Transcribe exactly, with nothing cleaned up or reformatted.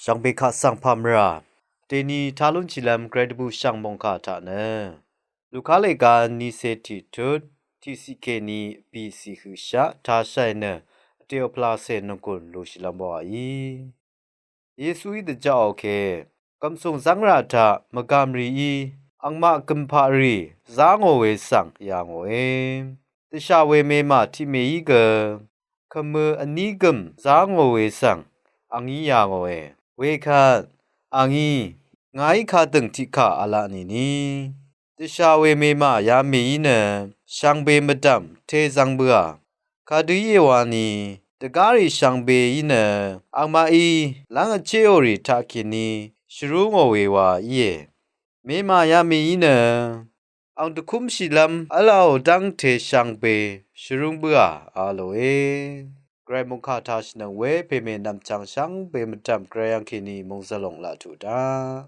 Shvngbe kaq svng pà mvrà dèni tá lúnshìlv́m gvray dvbùshv̀ng mòngkà taq nø Luka lèga nice tiqtut tiqciq kèní bìciq høqshaq tashàì nø vtèò pvlacè nònggùn lúnshìlv́m wàí. Yesuí dvjaqò ke gv̀msùng zv́ngrà taq mvgàmrìí angmaq gø̀mpaqrì zá ngò we svng yà ngòe. Dvshà we mèmà tiqmèí gø kvmø vní gø̀m zá ngò we svng a ngí yà ngòe. Wekvt a ngí, ngàí kadø̀ng tiqkà v̄la nìni, dvshà we mèmà yamèí nø shvngbe mvdv̀m té zv́ng bǿà. Kadø íe wani, dvgárì shvngbeí nø angmaqí lv́ng vchéò rì taqkèní shvrú ngò we wa íe. Mèmà yamèí nø ang dvkúmshìlv́m v́lāò dv́ngte shvngbe shvrúng bǿà a lòe. Gvray mòngkà tashìnøng we pèmè nv̀mchvng shvngbe mvdv̀m gvray yv́ng kèní mòngzvlòng laq tuq daq.